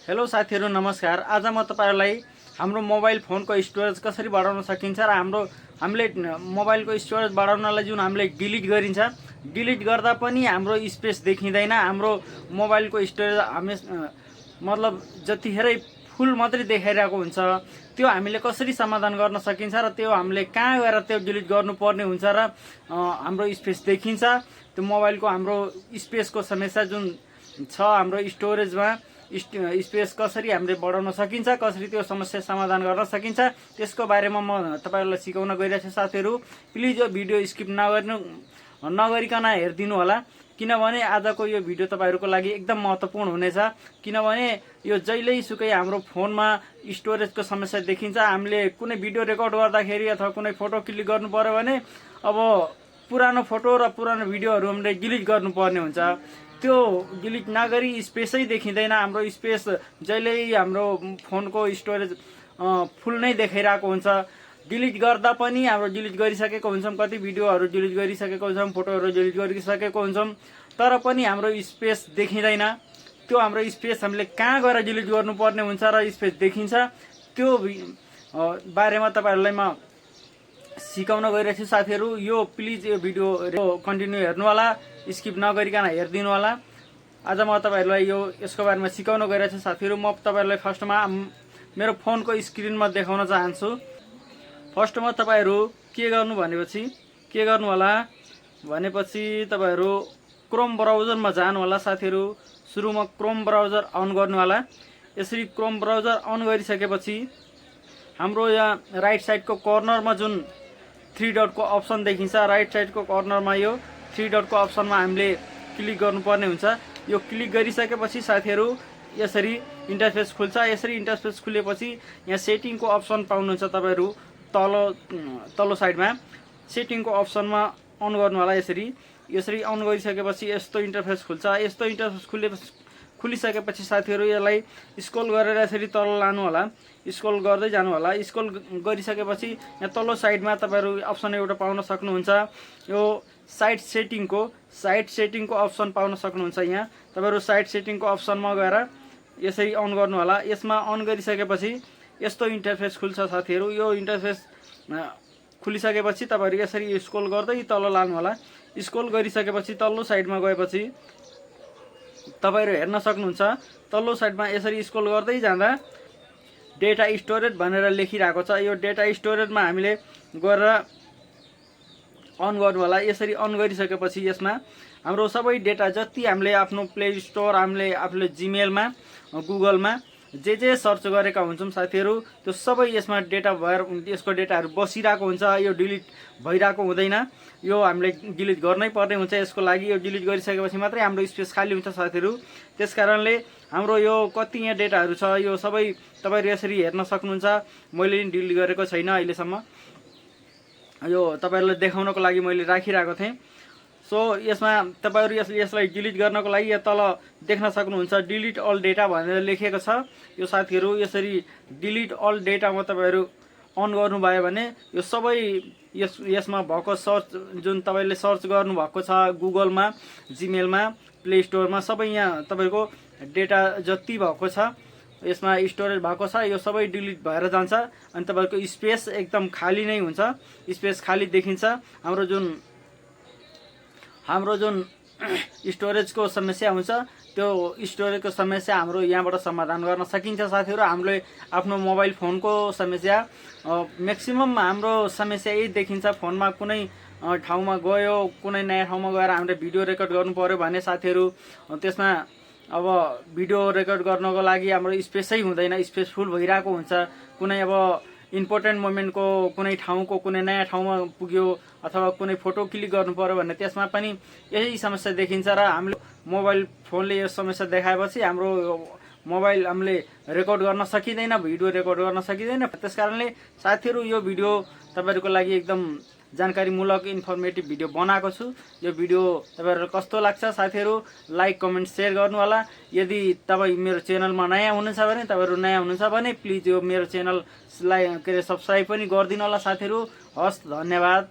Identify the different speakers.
Speaker 1: Hello साथीहरु नमस्कार। आज म तपाईहरुलाई हाम्रो मोबाइल फोनको स्टोरेज कसरी बढाउन सकिन्छ र हामीले मोबाइलको स्टोरेज बढाउनलाई जुन हामीले डिलिट गरिन्छ, डिलिट गर्दा पनि हाम्रो स्पेस देखिँदैन। हाम्रो मोबाइलको स्टोरेज मतलब जतिखेरै फुल मात्रै देखाइरहेको हुन्छ। त्यो हामीले कसरी समाधान गर्न सकिन्छ र त्यो हामीले कहाँ गएर त्यो डिलिट गर्नुपर्ने हुन्छ र हाम्रो स्पेस देखिन्छ। त्यो मोबाइलको हाम्रो स्पेसको समस्या जुन छ हाम्रो स्टोरेजमा स्पेस कसरी हामीले बढाउन सकिन्छ, कसरी त्यो समस्या समाधान गर्न सकिन्छ, त्यसको बारेमा म तपाईहरुलाई सिकाउन गइरहेको छु। साथीहरु प्लिज यो भिडियो स्किप नगरिकन हेरिदिनु होला, किनभने आजको यो भिडियो तपाईहरुको लागि एकदम महत्त्वपूर्ण हुनेछ। किनभने यो जहिल्यै सुकै हाम्रो फोनमा स्टोरेजको समस्या देखिन्छ, हामीले कुनै भिडियो रेकर्ड गर्दाखेरि अथवा कुनै फोटो क्लिक गर्नु पर्यो भने अब पुरानो फोटो र पुरानो भिडियोहरु हामीले डिलिट गर्नुपर्ने हुन्छ। त्यो डिलिट नगरी स्पेसै देखिँदैन। हाम्रो स्पेस जहिल्यै हाम्रो फोनको स्टोरेज फुल नै देखाइरहेको हुन्छ। डिलिट गर्दा पनि हाम्रो डिलिट गरिसकेको हुन्छौँ, कति भिडियोहरु डिलिट गरिसकेको हुन्छौँ, फोटोहरु डिलिट गरिसकेको हुन्छौँ, तर पनि हाम्रो स्पेस देखिँदैन। त्यो हाम्रो स्पेस हामीले कहाँ गएर डिलिट गर्नुपर्ने हुन्छ र स्पेस देखिन्छ, त्यो बारेमा तपाईहरुलाई म सिकाउन गइरहेको छु। साथीहरु यो प्लिज यो भिडियो कन्टिन्यू हेर्नु होला, स्किप नगरिकन हेरिदिनु होला। आज म तपाईहरुलाई यसको बारेमा सिकाउन गइरहेको छु। साथीहरु म तपाईहरुलाई फर्स्टमा मेरो फोनको स्क्रिनमा देखाउन चाहन्छु। फर्स्टमा तपाईहरु के गर्नु होला भनेपछि तपाईहरु क्रोम ब्राउजरमा जानु होला। साथीहरु सुरुमा क्रोम ब्राउजर अन गर्नु होला। यसरी क्रोम ब्राउजर अन गरिसकेपछि हाम्रो यहाँ राइट साइडको कर्नरमा जुन 3 डटको अप्सन देखिन्छ, राइट साइडको कर्नरमा यो 3 डटको अप्सनमा हामीले क्लिक गर्नुपर्ने हुन्छ। यो क्लिक गरिसकेपछि साथीहरु यसरी इन्टरफेस खुल्छ। यसरी इन्टरफेस खुलेपछि यहाँ सेटिङको अप्सन पाउनुहुन्छ तपाईहरु तल्लो साइडमा। सेटिङको अप्सनमा अन गर्नु होला। यसरी अन गरिसकेपछि यस्तो इन्टरफेस खुल्छ। यस्तो इन्टरफेस खुलिसकेपछि साथीहरु यसलाई स्क्रोल गरेर यसरी तल लानु होला, स्क्रोल गर्दै जानु होला। स्क्रोल गरिसकेपछि यहाँ तल्लो साइडमा तपाईहरु अप्सन एउटा पाउन सक्नुहुन्छ। यो साइड सेटिङको अप्सन पाउन सक्नुहुन्छ। यहाँ तपाईहरु साइड सेटिङको अप्सनमा गएर यसरी अन गर्नु होला। यसमा अन गरिसकेपछि यस्तो इन्टरफेस खुल्छ। साथीहरु यो इन्टरफेस खुलिसकेपछि तपाईहरु यसरी स्क्रोल गर्दै तल लानु होला। स्क्रोल गरिसकेपछि तल्लो साइडमा गएपछि तपाईहरु हेर्न सक्नुहुन्छ। तल्लो साइडमा यसरी स्क्रोल गर्दै जाँदा डेटा स्टोरेज भनेर लेखिरहेको छ। यो डेटा स्टोरेजमा हामीले गरेर अन गर्नु होला। यसरी अन गरिसकेपछि यसमा हाम्रो सबै डेटा जति हामीले आफ्नो प्ले स्टोर आफूले जीमेलमा गुगलमा जे सर्च गरेका हुन्छौँ साथीहरु, त्यो सबै यसमा डेटा भएर यसको डेटाहरु बसिरहेको हुन्छ। यो डिलिट भइरहेको हुँदैन। यो हामीले डिलिट गर्नै पर्ने हुन्छ। यसको लागि यो डिलिट गरिसकेपछि मात्रै हाम्रो स्पेस खाली हुन्छ साथीहरु। त्यसकारणले हाम्रो यो कति यहाँ डेटाहरु छ यो सबै तपाईहरु यसरी हेर्न सक्नुहुन्छ। मैले नि डिलिट गरेको छैन अहिलेसम्म। यो तपाईहरुलाई देखाउनको लागि मैले राखिरहेको थिएँ। सो यसमा तपाईहरु यसलाई डिलिट गर्नको लागि यहाँ तल देख्न सक्नुहुन्छ डिलिट अल डेटा भनेर लेखिएको छ। यो साथीहरु यसरी डिलिट अल डेटामा तपाईहरु अन गर्नुभयो भने यो सबै यसमा भएको सर्च जुन तपाईले सर्च गर्नु भएको छ गुगलमा, जीमेलमा, प्ले स्टोरमा सबै यहाँ तपाईको डेटा जति भएको छ यसमा स्टोरेज भएको छ यो सबै डिलिट भएर जान्छ। अनि तपाईको स्पेस एकदम खाली नै हुन्छ। स्पेस खाली देखिन्छ। हाम्रो जुन स्टोरेजको समस्या हुन्छ त्यो स्टोरेजको समस्या हाम्रो यहाँबाट समाधान गर्न सकिन्छ। साथीहरु हामीले आफ्नो मोबाइल फोनको समस्या म्याक्सिमम हाम्रो समस्या यही देखिन्छ। फोनमा कुनै ठाउँमा गयो, कुनै नयाँ ठाउँमा गएर हामीले भिडियो रेकर्ड गर्नु पर्यो भने साथीहरु त्यसमा अब भिडियो रेकर्ड गर्नको लागि हाम्रो स्पेसै हुँदैन, स्पेस फुल भइरहेको हुन्छ। कुनै अब इम्पोर्टेन्ट मोमेन्टको कुनै ठाउँको कुनै नयाँ ठाउँमा पुग्यो अथवा कुनै फोटो क्लिक गर्नु पर्यो भने त्यसमा पनि यही समस्या देखिन्छ। र हामीले मोबाइल फोनले यो समस्या देखाएपछि हाम्रो मोबाइल हामीले रेकर्ड गर्न सकिँदैन, भिडियो रेकर्ड गर्न सकिँदैन। त्यसकारणले साथीहरु यो भिडियो तपाईहरुको लागि एकदम जानकारीमूलक इन्फर्मेटिभ भिडियो बनाएको छु। यो भिडियो तपाईहरुलाई कस्तो लाग्छ साथीहरु लाइक कमेन्ट शेयर गर्नु होला। यदि तपाई मेरो च्यानलमा नयाँ हुनुहुन्छ भने प्लिज यो मेरो च्यानललाई सब्स्क्राइब पनि गरिदिनु होला साथीहरु। हस्, धन्यवाद।